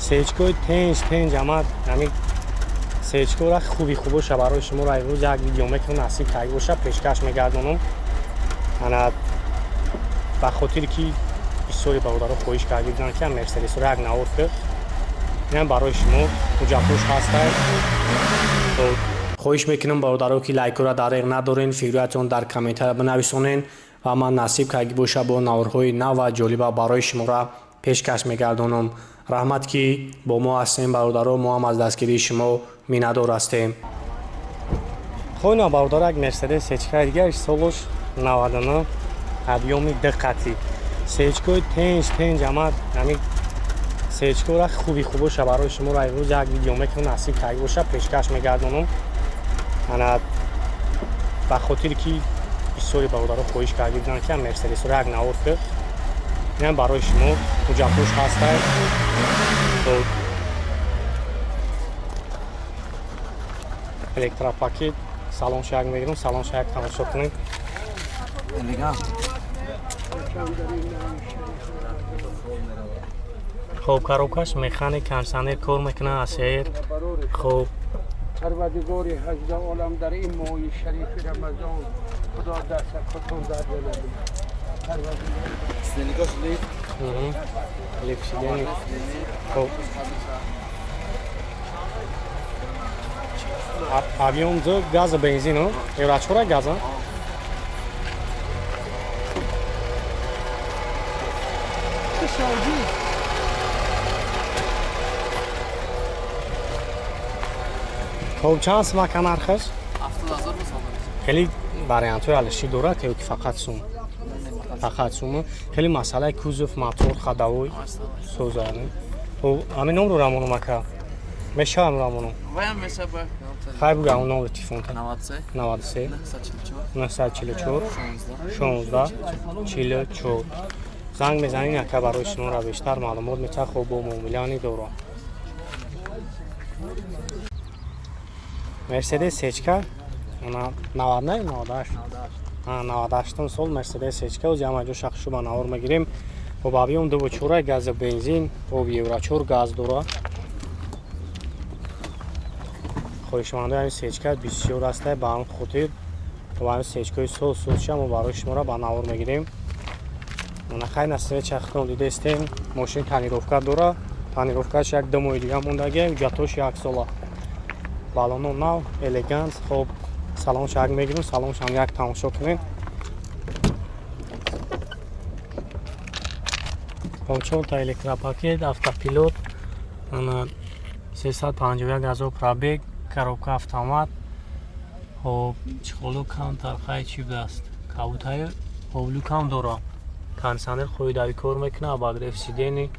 Сечкои тенҷ тенҷ ама ҳамин сечкора хуби хубоша барои шуморо имрӯз як видео мекунам, насиб кайг боша пешкаш мегардонам. Ана ба хотире ки бисёри бародаро хоҳиш карда буданд ки Мерседесро як навор кар, инам барои шумо ҳуҷҷатҳош ҳастай. Хоҳиш мекунам бародаро ки лайкҳоро дареғ надорен, фикрҳоятон дар комментария бинависонен ва ман насиб кайги боша бо наворҳои нав ва ҷолиба барои шуморо пешкаш мегардонам. Раҳмат ки бо мо ҳастем бародаро, мо ҳам аз дастгирии шумо миннатдор ҳастем. Хойна бародаро, як Мерседес сечкаи дигар солош 99 объёми диққати. Сечкои тенҷ тенҷ ама ҳамин сечкора хуби хубоша барои шуморо имрӯз як видео мекунам, насиб кайг боша пешкаш мегардонам. Ана ба хотире ки бисёри бародаро хоҳиш карда буданд ки Мерседесро як навор кар, инам барои шумо ҳуҷҷатҳош ҳастай. Электропакет салонша як мегирам, салонша як тамошо кунем. Хоб, коробкаш механик, кондиционер кор мекунад, АСР. Хоб, Парвардигори ҳажда олам дар ин моҳи шарифи Рамазон Худо даст худтон дар набинад. Лифт сиденье. Хоб. Объем газа бензин, евро чора газа? Хоб, чанд сумака нархаш? 70,000 Хеле вариантҳои алиши дорад ё ки фақат сум? Фақат сум. Хеле масъалаи кузов, мотор, ходовой созани. Хоб, ҳамин номро рамонум ака. Мешавам рамонум. Ваям мешава. Хай буга он номри телефонта. 93 93 944 944 16 44. Занг мезанин ака, барои шуморо бештар маълумот метаҳад. Хоб, бо муомилани дорам. Мерседес сечка 99 98 98 сол Мерседес сечка ози ҳама ҷо шахшу ба навор мегирем. Хоб, объём 2.4 газа бензин, об евро 4 газ дора. Хоҳишмандои ҳамин сечка бисёр ҳастай, ба ҳамин хотир хоб ҳамин сечкаи соз созша мо барои шуморо ба навор мегирем. Хай насиб чахтон дидестем, мошин тонировка дора, тонировкаш як ду моҳи дига мондагия, ҳуҷҷатҳош як сола. Балоно нав, элегант. Хоб, салонша як мегирем, салоншам як тамошо кунем. Хоб, чорта электропакет, автопилот, 351 ҳазор пробег, коробка автомат. Хоб, чиқолу камтар хай чи будааст, кабутаи хоб люкам дора, кондиционер қоидави кор мекунад, обогрев сидени.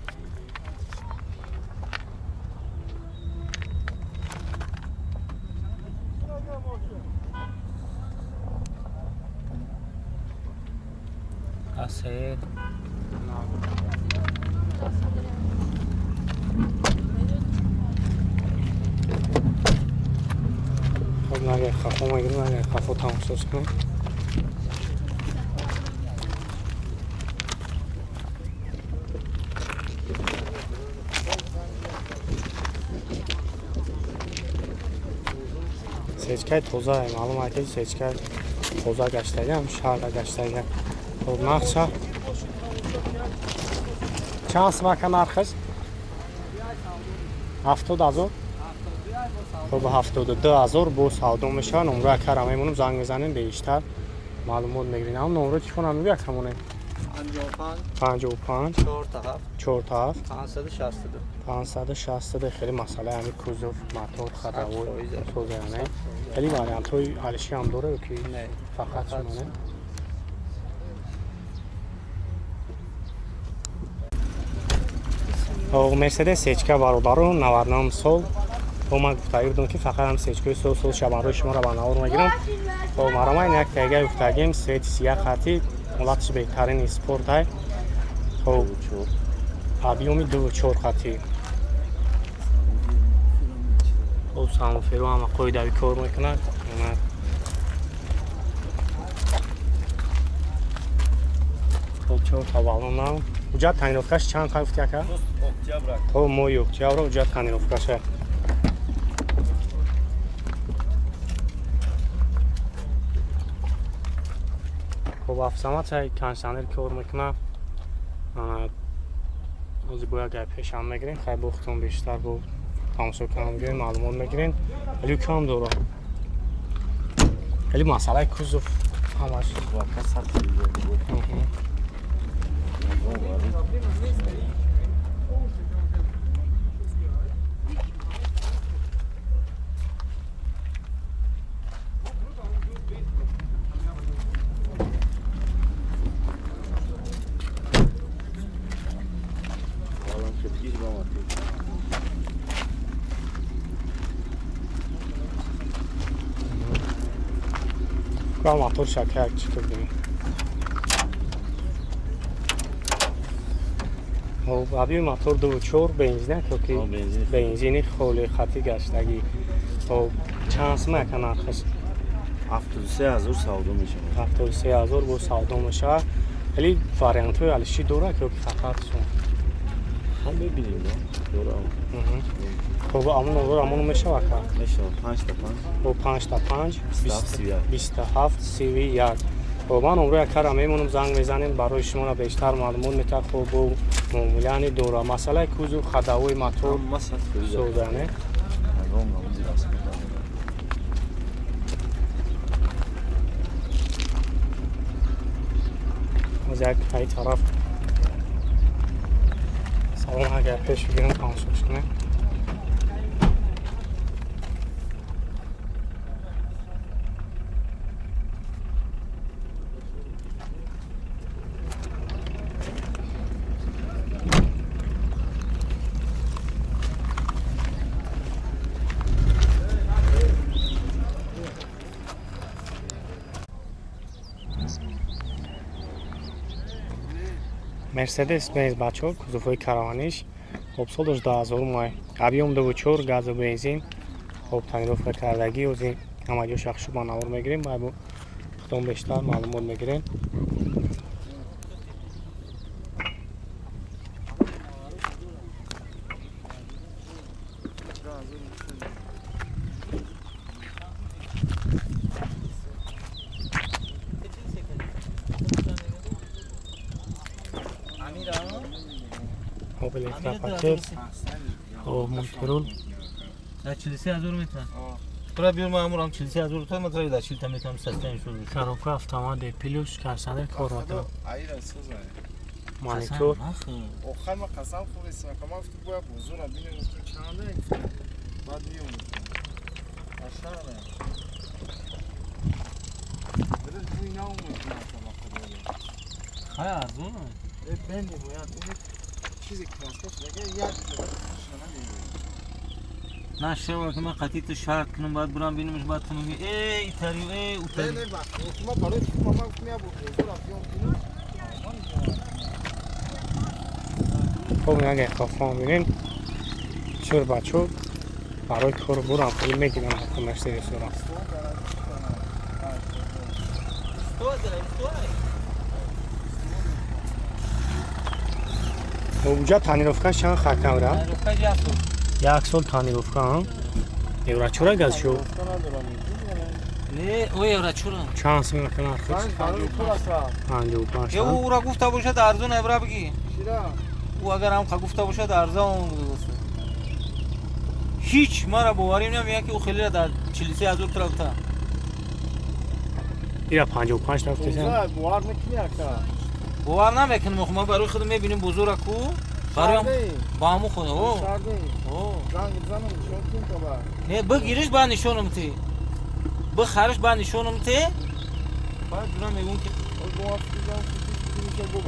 АСР. Хоб, нагай хафо мегирем, нагай хафо тамошо кунем. Сечкаи тоза, маълум аст ки сечкаи тоза гаштагиам, шаҳрда гаштагиам. Хоб, нархша чанд сумака нархаш? 70,000. Хоб, 72,000 бо савдо мешавад. Номро акара мемонам, занг мезанем, бештар маълумот мегирем. Ам номро телефонам мегӯ акамонем. 55 47 562 562. Хеле масъалаи ҳамин кузов, мотор, ходовой созаяне. Хеле вариантҳои алиши ҳам дора ё ки фақат сумане? Мерседес сечка бародаро 99 сол. Хоб, ман гуфтагӣ будам ки фақат ҳам сечкаи сол сол ша барои шуморо ба навор мегирам. Хоб, маромайн як тайга гуфтагим, свети сия хати, ҳолатиш беҳтарини спортай. Хоб, объёми 2.4 хати. Хоб, самоферо ҳама қоидави кор мекунад. Хоб, чорта балонам. Ҳуҷҷат тонировкаш чанд қай гуфти ака? То моҳи октябр ҳуҷҷат тонировкаша. Хоб автомат кондиционер кор мекунад. Ҳозир бо як гап пешам мегирем, хай бо худтон бештар бо тамошо кунам гирем, маълумот мегирем. Люкам дорад. Хеле масъалаи кузов ҳамаш. Мотор шакак чӣ кардем? Хоб, аби мотор 2.4 бензин ки бензини холи хати гаштагӣ. Хоб, чанд сум ака нархаш? 73000 савдо мешавад. 73000 бо савдо мешавад. Вале вариантҳои алиши дорад ки фақат сум? Ҳам мебинем, дорам. Хоб, амон ор амон мешавад ака? Мешавад 5 та 5. Хоб, 5 та 5 27 31. Хоб, ман умро якара мемонам, занг мезанем барои шуморо бештар маълумот метаҳад. Хоб, бо муомилани дора. Масъалаи кузов, хадавои мотор созане. Аз як ай тараф салон агар пеш бигирем тамошош кунем. Мерседес Бенз бачаҳо, кузовҳои караваниш. Хоб, солаш 2000 май. Объём 2.4 газу бензин. Хоб, тонировка кардагӣ. Ҳозир ҳама ҷо шахшу ба навор мегирем, баъд худтон бештар маълумот мегирем. Электропакет, хоб, монтерол. 43000 метр. Тура биёр ман амурам 43000 то метр да 40 та метрам састан шуд. Коробка автомат плюс кондиционер кор мекунад. Монитор. Охир ман қасам хӯрдам, ка ман гуфтам бояд бозорро бинем, гуфтам чанда, баъд меом. Ашана. Дирӯз бӯй наомад ба худо. Хай арзон. Э бенди бояд чизе краска шуда, як на шева ки ман қатъи ту шарт кунам, баъд бурам бинамш, баъд ту мегӯӣ э итари э утари. Не, не, ман барои ман гуфтам я бозор биём бинам. Хоб, агар хофон бинем, чур бачо барои кор бурам хеле мегирам ҳатто Мерседесро. Уҷа тонировка чанд хакам ра? Як сол тонировка, еврочора газ шуд? Не, о еврочора. Чанд сум мекунад нархиш? 55. Е ура гуфта бошад арзон евро бигӣ. Ӯ агар ҳам гуфта бошад арзон ҳеч мара боварим намеяд ки ӯ хеле дар 43000 трафта. Ира 55 тарафта. Бовар мекунӣ ака? Бовар намекунам, мо барои худ мебинем бозора ку. Бароям ба ҳамун хона. О. Занг бизанам нишон кун то ба. Не, бигириш ба нишонам ти. Бихариш ба нишонам ти. Баъд дурам мегӯм ки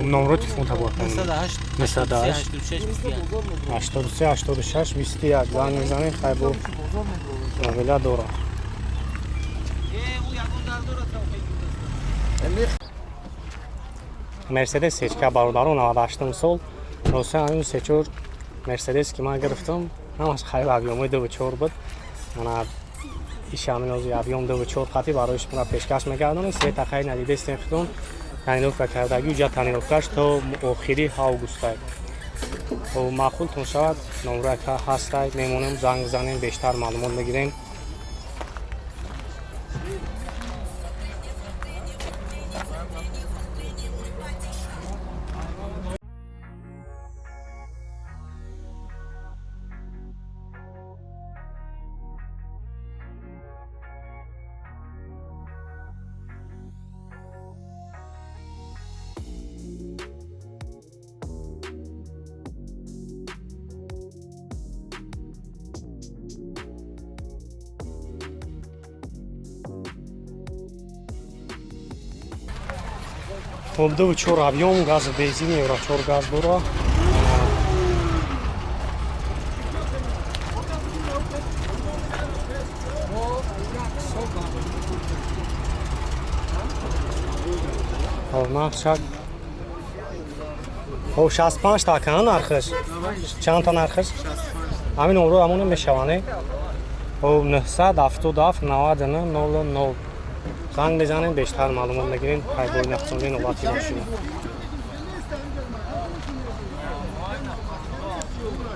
номро телефон табор 908 908 83 86 21 занг мезанем, хай бо мобила дорад. Мерседес сечка бародарон 98 сол. Ростан ҳамин 34 Мерседес ки ман гирифтам, ҳамаш хайр объёмои 2.4 буд. Ана иш ҳамин ҳозир объём 2.4 хати барои шумо пешкаш мегардонем. Се тахай надидестем худон. Тонировка кардаги, уҷа тонировкаш то охири августай. Маъқултон шавад, номрака ҳастай, мемонем, занг занем, бештар маълумот мегирем. Хоб, 2,4 объём, газ, бензин, евро 4 газ дора. Нархшак. Хоб, 65 та кан нархш. Чанд та нархш? Ҳамин обрӯ ҳамон мешаване. Хоб, 977 99 00. Занг мезанем, бештар маълумот мегирем. Хайбои нақсонии навбати машина.